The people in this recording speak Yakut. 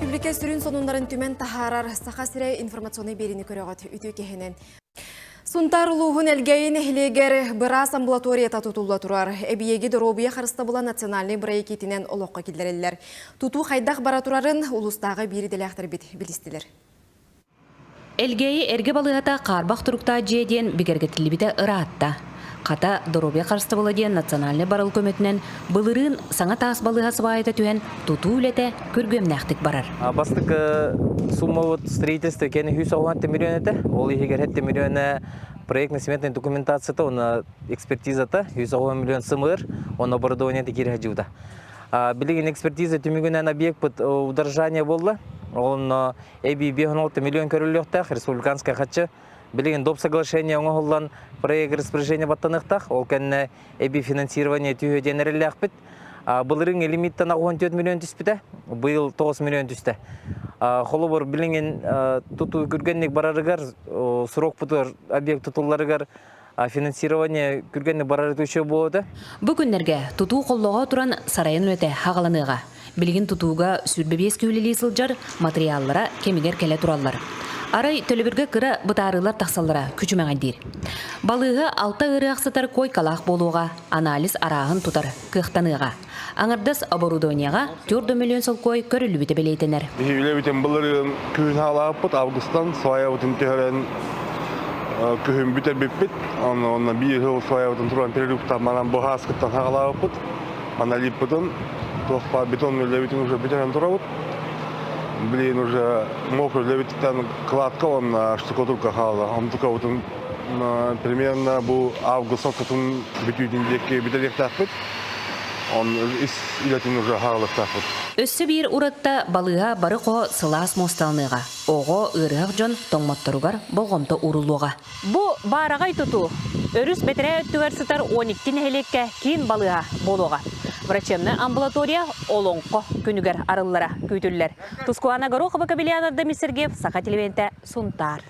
Өрөспүүбүлүкэ сүрүн сонуннарын түмэн таһаарар Саха сирэ информационнай биэриини көрөҕүт. Үтүө киһинэн. Сунтаар улууһун Элгээйи нэһилиэгэр быраас амбулаторията тутулла турар. Эбийиэги доруобуйа харыстабыла национальнай бырайыак иитинэн олоххо киллэрэллэр. Тутуу хайдах бара турарын улуустааҕы биир идэлээхтэрбит билистилэр. Элгээйи эргэ балыыһата хаарбах туруктаах дьиэ диэн бигэргэтиллибитэ ыраатта. Хата, доруобуйа харыстабыла диэн национальнай барыл көмөтүнэн былырыын саҥа таас балыыһа сыбаайата түһэн, тутуу үлэтэ күргүөмнээхтик барар. Бастакы суммабыт строительство кэнэ 160 миллион этэ. Ол иһигэр 7 миллиона проектно-сметной документацията, уонна экспертизата 160 миллион сымыр, уонна оборудование киирэ сылдьыбыта. Билигин экспертиза түмүгүнэн объект удорожание буолла. Онно эбии 56 миллион көрүллүөхтээх республиканскай хаччы билигин доп соглашение оҥоһуллан проект распоряжение баттаныахтаах ол кэннэ эбии финансирование түһүө диэн эрэллээхпит былырыын лимиттэн 64 миллион түспүтэ быйыл 9 миллион түстэ холобур билигин тутуу күргэнник барарыгар срокпутугар объект тутулларыгар финансирование күргэнник барары үчүгэй буолуо Бу күннэргэ тутуу холлоҕо туран сарайын үлэтэ хаҕаланыаҕа. Билигин тутууга 25 үлэлии сылдьар матырыйааллара кэмигэр кэлэ тураллар. Арай төлөбүргэ кыра бытаарыылар тахсаллара күчүмэҕэйдиир. Балыыһа алта ыарыһах сытар куойкалаах буолуоҕа, анализ арааһын тутар кыахтаныаҕа. Аҥардас оборудованиеҕа 4 миллион солкуой көрүллүбүтэ бэлиэтэнэр. Биһиги үлэбитин былырыын күһүн хаалаабыппыт, августан сваябытын түһэрэн күһүн бүтэрбиппит. Онно биир сыл сваябытын туран перерывтан манан бу ааскыттан хаалаабыппыт. Аналиппытын туох баар бетон үлэбитин уже бүтэрэн турабыт. Блин, уже мокрый үлэбититтэн кладка уонна штукатурка хаалла. Онтукабытын примерно бу август ортотун бүтүүтүн диэки бүтэриэхтээхпит. Он ис үлэтин уже хаалыктаахпыт. Өссө биир уратта балыыһа бары хо сылаас муосталаныаҕа, оҕо, ыарыһах дьон тоҥмотторугар болҕомто ууруллуоҕа. Бу баараҕай тутуу өрүс бэтэрээ өттүгэр сытар 12 нэһилиэккэ киин балыыһа буолуоҕа. Врачебнай амбулатория Олоҥхо күнүгэр арыллара күүтүллэр. Тускуана Горохова, Кабельян Ардамис Сергеев, Саха телевидениетэ, Сунтаар.